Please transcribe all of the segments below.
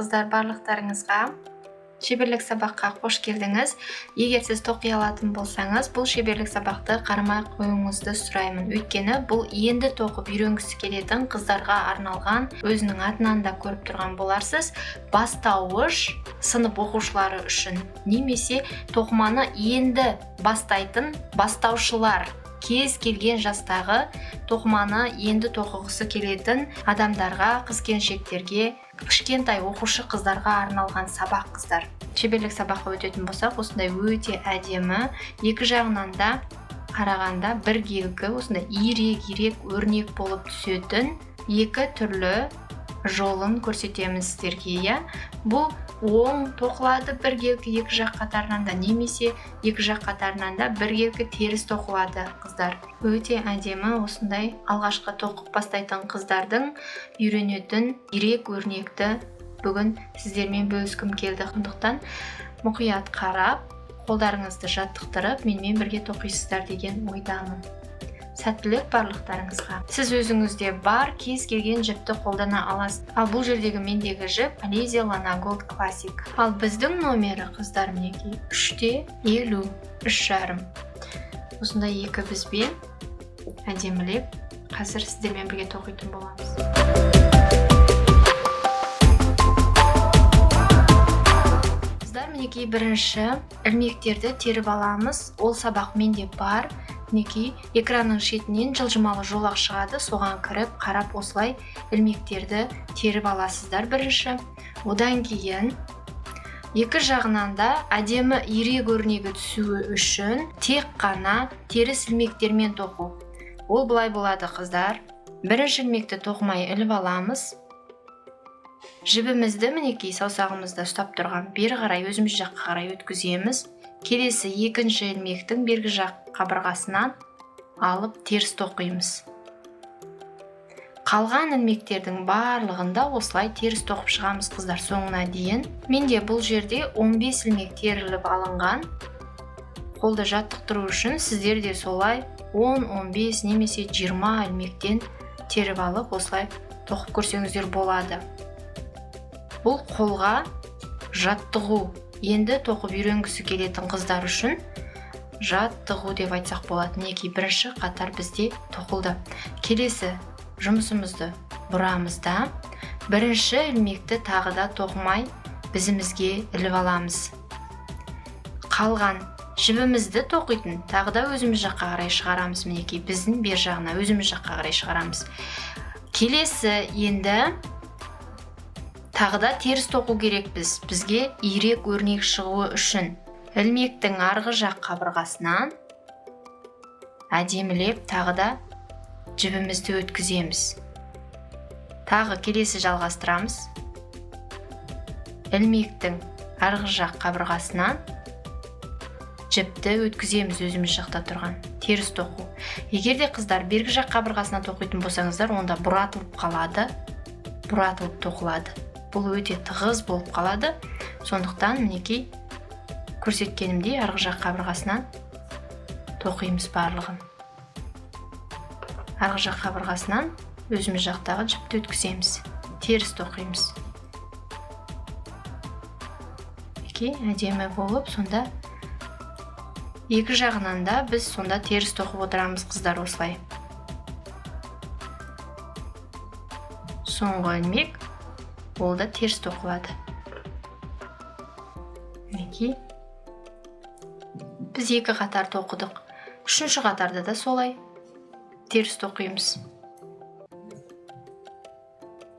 Қыздар, барлықтарыңызға шеберлік сабаққа қош келдіңіз. Егер сіз тоқи алатын болсаңыз, бұл шеберлік сабақты қарамай қоюыңызды сұраймын. Өйткені бұл енді тоқып үйренгісі келетін қыздарға арналған, өзінің атынан да көріп тұрған боларсыз, бастауыш сынып оқушылары үшін немесе тоқыманы енді бастайтын бастаушылар, кез келген жастағы тоқыманы енді тоқығысы келетін адамдарға, қыз келіншектерге, кішкентай оқушы қыздарға арналған сабақ, қыздар. Шеберлік сабаққа өтетін болсақ, осындай өте әдемі, екі жағынан да қарағанда біркелкі, осындай ирек-ирек өрнек болып түсетін екі түрлі жолын көрсетеміз сіздерге, иә. Бұл оң тоқылады біркелкі екі жақ қатарынан да, немесе екі жақ қатарынан да біркелкі теріс тоқылады, қыздар. Өте әдемі, осындай алғашқы тоқып бастайтын қыздардың үйренетін ирек өрнекті бүгін сіздермен бөліскім келді. Сондықтан мұқият қарап, қолдарыңызды жаттықтырып, менімен бірге тоқисыздар деген ойдамын. Сәттілік барлықтарыңызға. Сіз өзіңізде бар кез келген жіпті қолдана аласыз. Ал бұл жердегі мендегі жіп Alize Lana Gold Classic. Ал біздің номері, қыздар, мінекей 3-те 50, 3,5. Осындай екі бізбен әдемілеп қазір сіздермен бірге тоқитын боламыз. Қыздар, мінекей бірінші ілмектерді теріп аламыз. Ол сабақ менде бар. Мінекей экранның шетінен жылжымалы жолақ шығады, соған кіріп қарап осылай ілмектерді теріп аласыздар бірінші. Одан кейін екі жағынан да әдемі ирек өрнегі түсуі үшін тек қана теріс ілмектермен тоқу. Ол былай болады, қыздар. Бірінші ілмекті тоқымай іліп аламыз. Жібімізді мінекей саусағымызда ұстап тұрған бері қарай, өзіміз жаққа қарай өткіземіз. Келесі екінші ілмектің бергі жақ қабырғасынан алып теріс тоқимыз. Қалған ілмектердің барлығында осылай теріс тоқып шығамыз, қыздар, соңына дейін. Менде бұл жерде 15 ілмек теріліп алынған. Қолды жаттықтыру үшін сіздер де солай 10, 15 немесе 20 ілмектен теріп алып осылай тоқып көрсеңіздер болады. Бұл қолға жаттығу, енді тоқып үйренгісі келетін қыздар үшін жаттығу деп айтсақ болады. Мінекей бірінші қатар бізде тоқылды. Келесі жұмысымызды бұрамыз да, бірінші ілмекті тағы да тоқымай бізімізге іліп аламыз. Қалған жібімізді тоқитын тағы да өзіміз жаққа қарай шығарамыз. Мінекей біздің бер жағына, өзіміз жаққа қарай шығарамыз. Келесі енді тағы да теріс тоқу керекпіз. Бізге ирек өрнек шығуы үшін ілмектің арғы жақ қабырғасынан әдемілеп тағы да жібімізді өткіземіз. Тағы келесі жалғастырамыз. Ілмектің арғы жақ қабырғасынан жіпті өткіземіз, өзіміз жақта тұрған теріс тоқу. Егер де, қыздар, бергі жақ қабырғасынан тоқитын болсаңыздар, онда бұратылып қалады, бұратылып тоқылады. Бұл өте тығыз болып қалады. Сондықтан мінекей көрсеткенімдей арғы жақ қабырғасынан тоқимыз барлығын. Арғы жақ қабырғасынан өзіміз жақтағы жіпті өткіземіз, теріс тоқимыз. Мінекей әдемі болып, сонда екі жағынан да біз сонда теріс тоқып отырамыз, қыздар, осылай. Соңғы ілмек ол да теріс тоқылады. Мінекей біз екі қатар тоқыдық. Үшінші қатарда да солай теріс тоқимыз.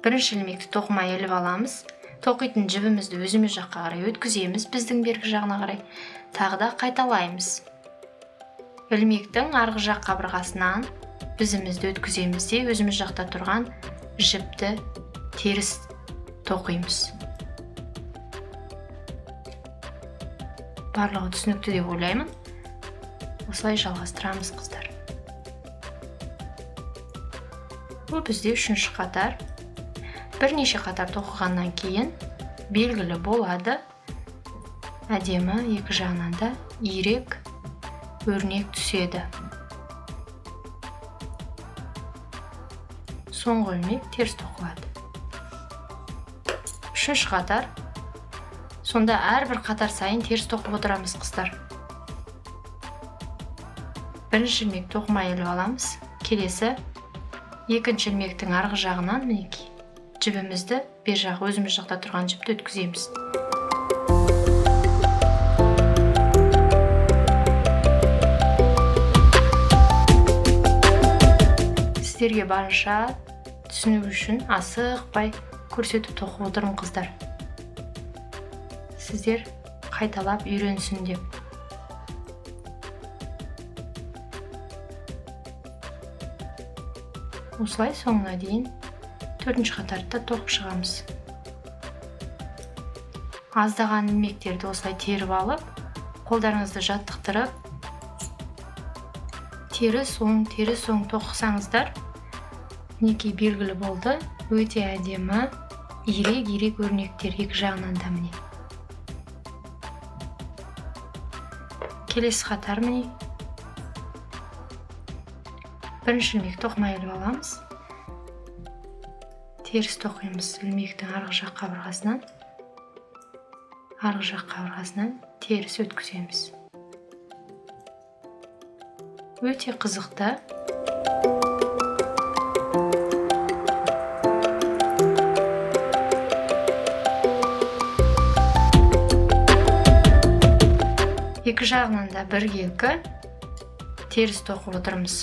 Бірінші ілмекті тоқымай іліп аламыз. Тоқитын жібімізді өзіміз жаққа қарай өткіземіз, біздің бергі жағына қарай. Тағы да қайталаймыз. Ілмектің арғы жақ қабырғасынан бізімізді өткіземіз де, өзіміз жақта тұрған жіпті теріс тоқимыз. Барлығы түсінікті деп ойлаймын. Осылай жалғастырамыз, қыздар. Бұл бізде үшінші қатар. Бірнеше қатар тоқығаннан кейін белгілі болады. Әдемі екі жағынан да ирек өрнек түседі. Соңғы ілмек теріс тоқылады. Үшінші қатар. Сонда әрбір қатар сайын теріс тоқып отырамыз, қыздар. Бірінші ілмек тоқыма іліп аламыз. Келесі екінші ілмектің арғы жағынан мінекей жібімізді бер жақ өзіміз жақта тұрған жіпті өткіземіз. Сіздерге барынша түсіну үшін асықпай көрсетіп тоқып отырмын, қыздар. Сіздер қайталап үйренсін деп. Осылай соңына дейін төртінші қатарды да тоқып шығамыз. Аздаған ілмектерді осылай теріп алып, қолдарыңызды жаттықтырып, теріс оң, теріс оң тоқысаңыздар, мінекей белгілі болды. Өте әдемі, ирек-ирек өрнектер екі жағынан да міне. Келесі қатар міне. Бірінші ілмек тоқыма іліп аламыз. Теріс тоқимыз ілмектің арғы жақ қабырғасынан. Арғы жақ қабырғасынан теріс өткіземіз. Өте қызықты. Екі жағынан да біркелкі теріс тоқып отырмыз.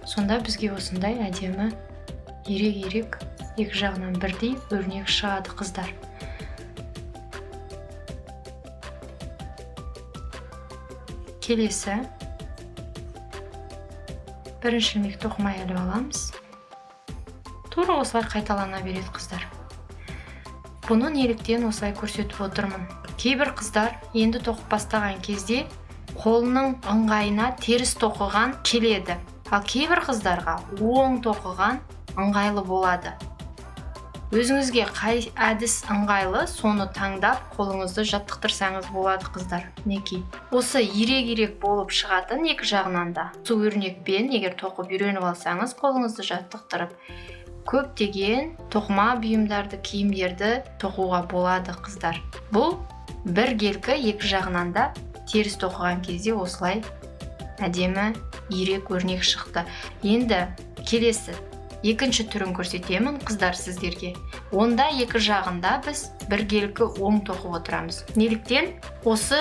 Сонда бізге осындай әдемі ирек-ирек екі жағынан бірдей өрнек шығады, қыздар. Келесі бірінші ілмек тоқыма іліп аламыз. Тура осылай қайталана береді, қыздар. Бұны неліктен осылай көрсетіп отырмын? Кейбір қыздар енді тоқып бастаған кезде қолының ыңғайына теріс тоқыған келеді. Ал кейбір қыздарға оң тоқыған ыңғайлы болады. Өзіңізге қай әдіс ыңғайлы, соны таңдап қолыңызды жаттықтырсаңыз болады, қыздар. Мінекей, осы ирек-ирек болып шығатын екі жағынан да. Осы өрнекпен егер тоқып үйреніп алсаңыз, қолыңызды жаттықтырып, көптеген тоқыма бұйымдарды, киімдерді тоқуға болады, қыздар. Бұл біркелкі екі жағынан да теріс тоқыған кезде осылай әдемі ирек өрнек шықты. Енді келесі екінші түрін көрсетемін, қыздар, сіздерге. Онда екі жағында біз біркелкі оң тоқып отырамыз. Неліктен осы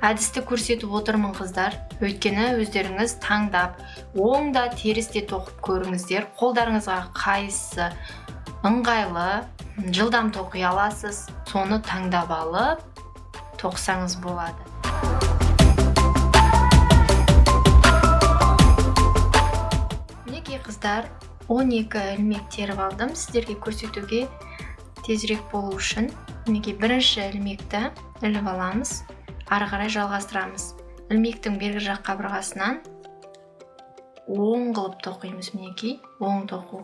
әдісті көрсетіп отырмын, қыздар? Өйткені өздеріңіз таңдап, оң да теріс те тоқып көріңіздер. Қолдарыңызға қайсысы ыңғайлы, жылдам тоқи аласыз, соны таңдап алып тоқсаңыз болады. Мінекей, қыздар, 12 ілмек теріп алдым сіздерге көрсетуге тезірек болу үшін. Мінекей, бірінші ілмекті іліп аламыз, ары қарай жалғастырамыз. Ілмектің бергі жақ қабырғасынан оң қылып тоқимыз, мінекей, оң тоқу.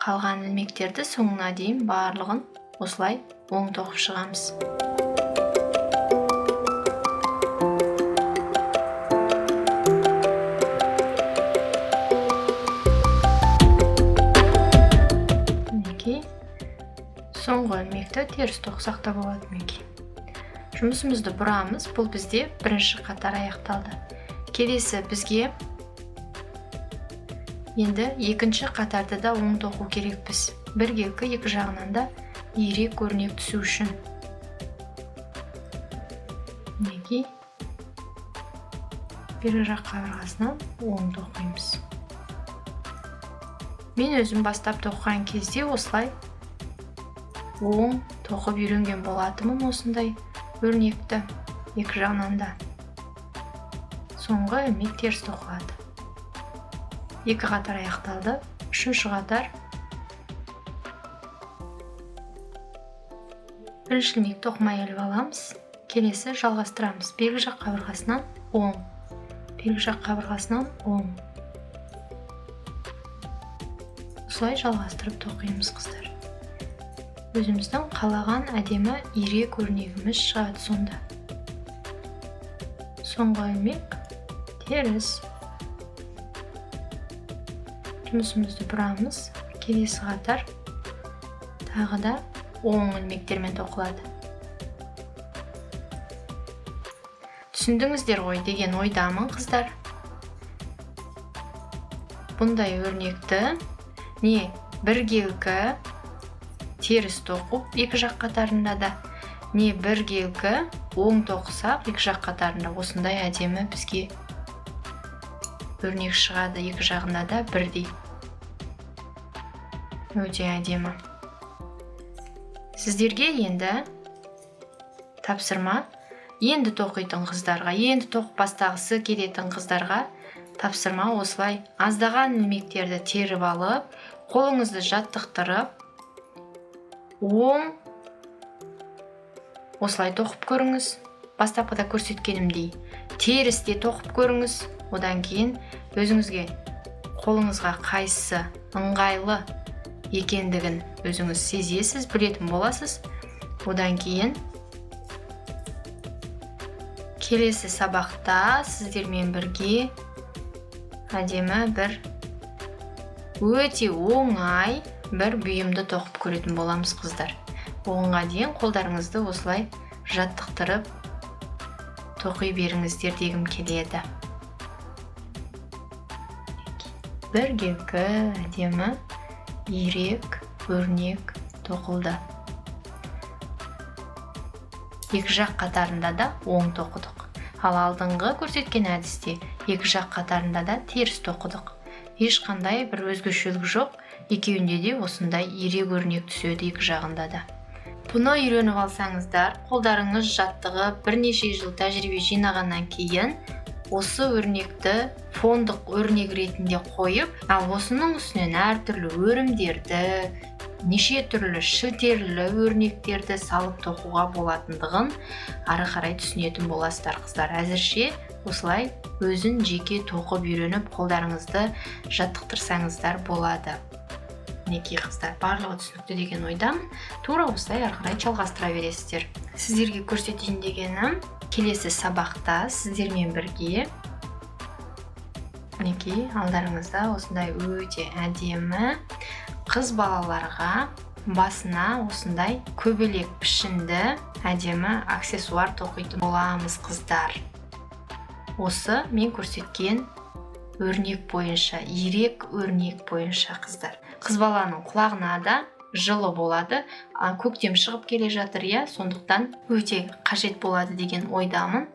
Қалған ілмектерді соңына дейін барлығын осылай оң тоқып шығамыз. Мінекей, соңғы ілмекті теріс тоқысақ та болады, мінекей. Жұмысымызды бұрамыз. Бұл бізде бірінші қатар аяқталды. Келесі бізге енді екінші қатарды да оң тоқу керекпіз. Біркелкі екі жағынан да ирек өрнек түсу үшін. Мінекей, бері жақ қабырғасынан оң тоқимыз. Мен өзім бастап тоқыған кезде осылай оң тоқып үйренген болатынмын осындай өрнекті екі жағынан да. Соңғы ілмек теріс тоқылады. Екі қатар аяқталды. Үшінші қатар. Бірінші ілмек тоқымай іліп аламыз. Келесі жалғастырамыз. Бергі жақ қабырғасынан оң. Бергі жақ қабырғасынан оң. Осылай жалғастырып тоқимыз, қыздар. Өзіміздің қалаған әдемі ирек өрнегіміз шығады сонда. Соңғы ілмек теріс. Жұмысымызды бұрамыз. Келесі қатар тағы да Оң ілмектермен тоқылады. Түсіндіңіздер ғой деген ойдамын, қыздар. Бұндай өрнекті не біркелкі теріс тоқып екі жақ қатарында да, не біркелкі оң тоқысақ екі жақ қатарында осындай әдемі бізге өрнек шығады, екі жағында да бірдей. Өте әдемі. Сіздерге енді тапсырма, енді тоқитын қыздарға, енді тоқып бастағысы келетін қыздарға тапсырма осылай аздаған ілмектерді теріп алып, қолыңызды жаттықтырып, оң осылай тоқып көріңіз. Бастапқыда көрсеткенімдей теріс те тоқып көріңіз. Одан кейін өзіңізге, қолыңызға қайсысы ыңғайлы екендігін өзіңіз сезесіз, білетін боласыз. Одан кейін келесі сабақта сіздермен бірге әдемі бір өте оңай бір бұйымды тоқып көретін боламыз, қыздар. Оңға дейін қолдарыңызды осылай жаттықтырып тоқи беріңіздер дегім келеді. Біркелкі әдемі ирек өрнек тоқылды. Екі жақ қатарында да оң тоқыдық. Ал алдыңғы көрсеткен әдісте екі жақ қатарында да теріс тоқыдық. Ешқандай бір өзгешелік жоқ, екеуінде де осындай ирек өрнек түседі екі жағында да. Бұны үйреніп алсаңыздар, қолдарыңыз жаттығып, бірнеше жыл тәжірибе жинағаннан кейін осы өрнекті фондық өрнек ретінде қойып, ал осының үстінен әртүрлі өрімдерді, неше түрлі шілтерлі өрнектерді салып тоқуға болатындығын ары қарай түсінетін боласыздар, қыздар. Әзірше осылай өзін жеке тоқып үйреніп, қолдарыңызды жаттықтырсаңыздар болады. Мінекей, қыздар, барлығы түсінікті деген ойдамын. Тура осылай ары қарай жалғастыра бересіздер. Сіздерге көрсетейін дегенім, келесі сабақта сіздермен бірге мінекей алдарыңызда осындай өте әдемі қыз балаларға басына осындай көбелек пішінді әдемі аксессуар тоқитын боламыз, қыздар. Осы мен көрсеткен өрнек бойынша, ирек өрнек бойынша, қыздар. Қыз баланың құлағына да жылы болады. Көктем шығып келе жатыр, иә, сондықтан өте қажет болады деген ойдамын.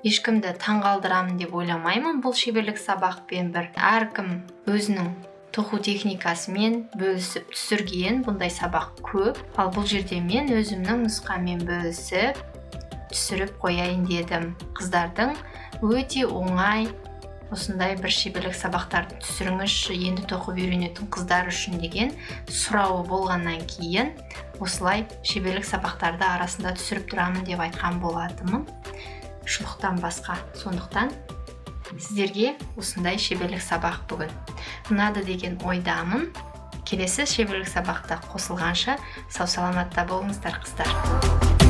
Ешкімді таңғалдырамын деп ойламаймын бұл шеберлік сабақпен бір. Әркім өзінің тоқу техникасымен бөлісіп түсірген бұндай сабақ көп. Ал бұл жерде мен өзімнің нұсқамен бөлісіп түсіріп қояйын дедім. Қыздардың өте оңай осындай бір шеберлік сабақтарды түсіріңізші, енді тоқып үйренетін қыздар үшін деген сұрауы болғаннан кейін осылай шеберлік сабақтарды арасында түсіріп тұрамын деп айтқан болатынмын. Шұлықтан басқа. Сондықтан сіздерге осындай шеберлік сабақ бүгін ұнады деген ойдамын. Келесі шеберлік сабақта қосылғанша сау саламатта болыңыздар, қыздар.